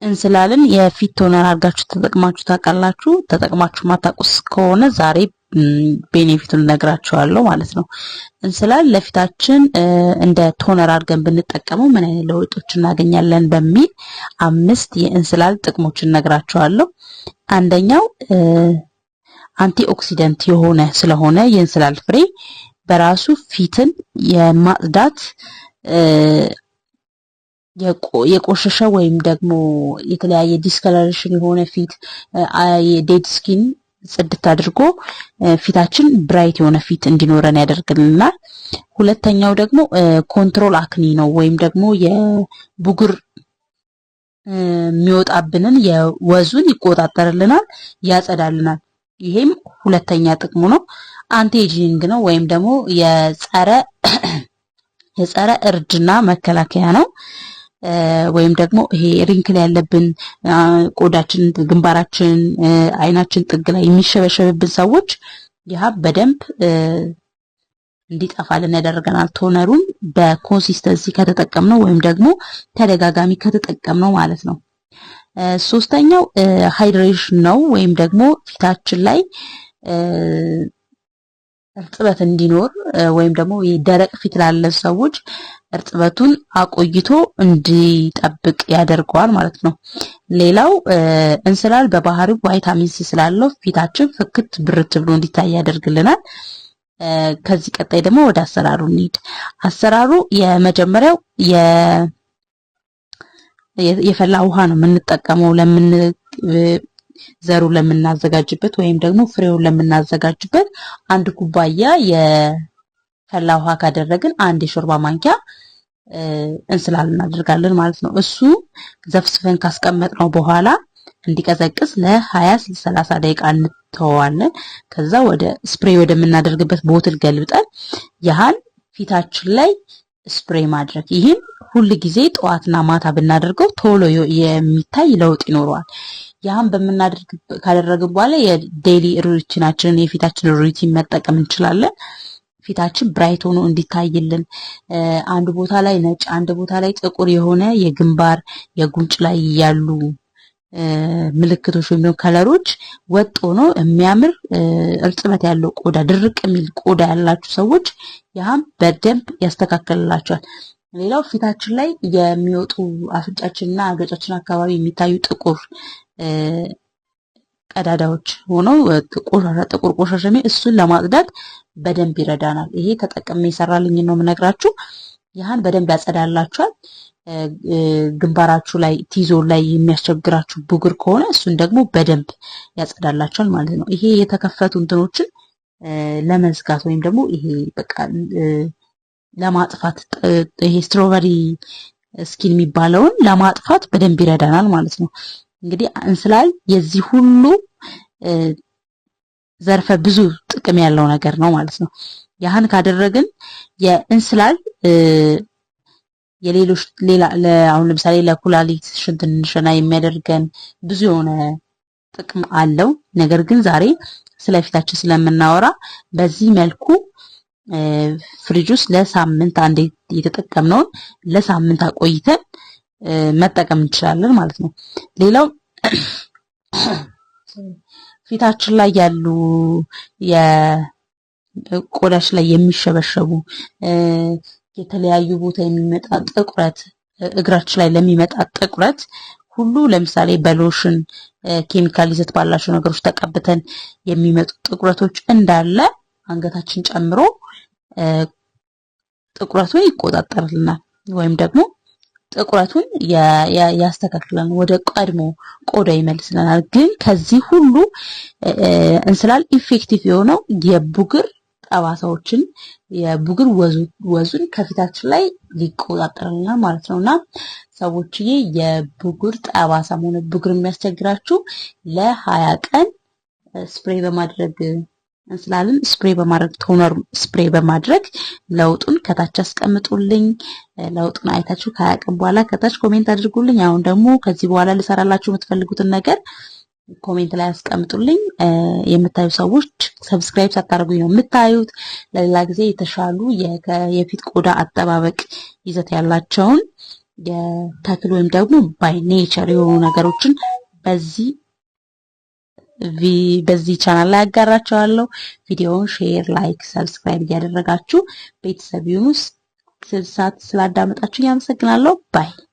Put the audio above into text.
እንስላልን የፊት toner አድርጋችሁ ተጠቅማችሁ ታውቃላችሁ? ተጠቅማችሁ ማታውቁስ ከሆነ ዛሬ benefit ኡን እነግራችኋለሁ ማለት ነው። እንስላል ለፊታችን እንደ toner አድርገን ብንጠቀመው ምን አይነት ለውጦች እናገኛለን በሚል አምስት የእንስላል ጥቅሞችን እነግራችኋለሁ። አንደኛው antioxidant የሆነ ስለሆነ የእንስላል ፍሬ በራሱ ፊትን የማጽዳት፣ የቆሸሸ ወይም ደግሞ የተለያየ discoloration የሆነ ፊት፣ የ dead skin ጽድት አድርጎ ፊታችን bright የሆነ ፊት እንዲኖረን ያደርግልናል። ሁለተኛው ደግሞ control acne ነው ወይም ደግሞ የቡጉር የሚወጣብንን የወዙን ይቆጣጠርልናል፣ ያጸዳልናል። ይሄም ሁለተኛ ጥቅሙ ነው። Anti aging ነው ወይም ደግሞ የጸረ እርጅና መከላከያ ነው። ወይም ደግሞ ይሄ wrinkle ያለብን ቆዳችን፣ ግንባራችን፣ አይናችን ጥግ ላይ የሚሸበሸብብን ሰዎች ይህ በደንብ እንዲጠፋልን ያደርገናል። Toner ኡን በ consistency ከተጠቀምነው ወይም ደግሞ ተደጋጋሚ ከተጠቀምነው ማለት ነው። ሶስተኛው hydration ነው ወይም ደግሞ ፊታችን ላይ እርጥበት እንዲኖር ወይም ደግሞ ደረቅ ፊት ላለን ሰዎች እርጥበቱን አቆይቶ እንዲጠብቅ ያደርገዋል ማለት ነው። ሌላው እንስላል በባህሪው ቫይታሚን ሲ ስላለው ፊታችን ፍክት ብርት ብሎ እንዲታይ ያደርግልናል። ከዚህ ቀጣይ ደግሞ ወደ አሰራሩ እንሂድ። አሰራሩ የመጀመሪያው የፈላ ውሃ ነው የምንጠቀመው ለምን ዘሩ ለምናዘጋጅበት ወይም ደግሞ ፍሬውን ለምናዘጋጅበት። አንድ ኩባያ የፈላ ውሃ ካደረግን አንድ የሾርባ ማንኪያ እንስላል እናደርጋለን ማለት ነው። እሱ ዘፍዝፈን ካስቀመጥነው በኋላ እንዲቀዘቅዝ ለ20 30 ደቂቃ እንተወዋለን። ከዛ ወደ spray ወደምናደርግበት bottle ገልብጠን ያህል ፊታችን ላይ spray ማድረግ። ይህም ሁል ጊዜ ጠዋትና ማታ ብናደርገው ቶሎ የሚታይ ለውጥ ይኖረዋል። ያህም በምናደርግ ካደረግን በኋላ የ daily routine ኣችንን፣ የፊታችን routine መጠቀም እንችላለን። ፊታችን bright ሆኖ እንዲታይልን፣ አንድ ቦታ ላይ ነጭ፣ አንድ ቦታ ላይ ጥቁር የሆነ የግንባር፣ የጉንጭ ላይ ያሉ ምልክቶች ወይም ደግሞ color ኦች ወጥ ሆኖ የሚያምር እርጥበት ያለው ቆዳ፣ ድርቅ የሚል ቆዳ ያላችሁ ሰዎች ያህም በደንብ ያስተካክልላቸዋል። ሌላው ፊታችን ላይ የሚወጡ፣ አፍንጫችንና አገጫችን አካባቢ የሚታዩ ጥቁር ቀዳዳዎች ሆነው ቆሻሻ፣ ጥቁር ቆሻሻ እሱን ለማጽዳት በደንብ ይረዳናል። ይሄ ተጠቅሜ የሰራልኝ ነው የምነግራችሁ። ያህን በደንብ ያጸዳላችኋል። ግንባራችሁ ላይ፣ T-zone ላይ የሚያስቸግራችሁ ብጉር ከሆነ እሱን ደግሞ በደንብ ያጸዳላችኋል ማለት ነው። ይሄ የተከፈቱ እንትኖችን ለመዝጋት ወይም ደግሞ ይሄ በቃ ለማጥፋት፣ ይሄ strawberry skin የሚባለውን ለማጥፋት በደንብ ይረዳናል ማለት ነው። እንግዲህ እንስላል የዚህ ሁሉ ዘርፈ ብዙ ጥቅም ያለው ነገር ነው ማለት ነው። ያህን ካደረግን የእንስላል የሌሎች ሌላ አሁን ለምሳሌ ለኩላሊት ሽንት እንድንሸና የሚያደርገን ብዙ የሆነ ጥቅም አለው። ነገር ግን ዛሬ ስለ ፊታችን ስለምናወራ በዚህ መልኩ ፍሪጅ ውስጥ ለሳምንት አንዴ የተጠቀምነውን ለሳምንት አቆይተን መጠቀም እንችላለን ማለት ነው። ሌላው ፊታችን ላይ ያሉ፣ የቆዳችን ላይ የሚሸበሸቡ፣ የተለያዩ ቦታ የሚመጣ ጥቁረት፣ እግራችን ላይ ለሚመጣ ጥቁረት ሁሉ፣ ለምሳሌ በሎሽን ኬሚካል ይዘት ባላቸው ነገሮች ተቀብተን የሚመጡ ጥቁረቶች እንዳለ አንገታችን ጨምሮ ጥቁረቱን ይቆጣጠርልናል ወይም ደግሞ ጥቁረቱን ያስተካክላል፣ ወደ ቀድሞ ቆዳ ይመልስልናል። ግን ከዚህ ሁሉ እንስላል effective የሆነው የቡግር ጠባሳዎችን፣ የቡግር ወዙን ከፊታችን ላይ ሊቆጣጠርልናል ማለት ነው። እና ሰዎችዬ፣ የቡግር ጠባሳም ሆነ ቡግር የሚያስቸግራችሁ ለ20 ቀን spray በማድረግ፣ እንስላልን spray በማድረግ፣ toner spray በማድረግ ለውጡን ከታች አስቀምጡልኝ። ለውጡን አይታችሁ ከ20 ቀን በኋላ ከታች comment አድርጉልኝ። አሁን ደግሞ ከዚህ በኋላ ልሰራላችሁ የምትፈልጉትን ነገር comment ላይ አስቀምጡልኝ። የምታዩ ሰዎች subscribe ሳታደርጉኝ ነው የምታዩት። ለሌላ ጊዜ የተሻሉ የፊት ቆዳ አጠባበቅ ይዘት ያላቸውን የተክል ወይም ደግሞ by nature የሆኑ ነገሮችን በዚህ ቻናል ላይ አጋራችኋለሁ። ቪዲዮውን share፣ like፣ subscribe እያደረጋችሁ ቤተሰብ ይሁኑ። ሰዓት ስላዳመጣችሁ ያመሰግናለሁ። Bye.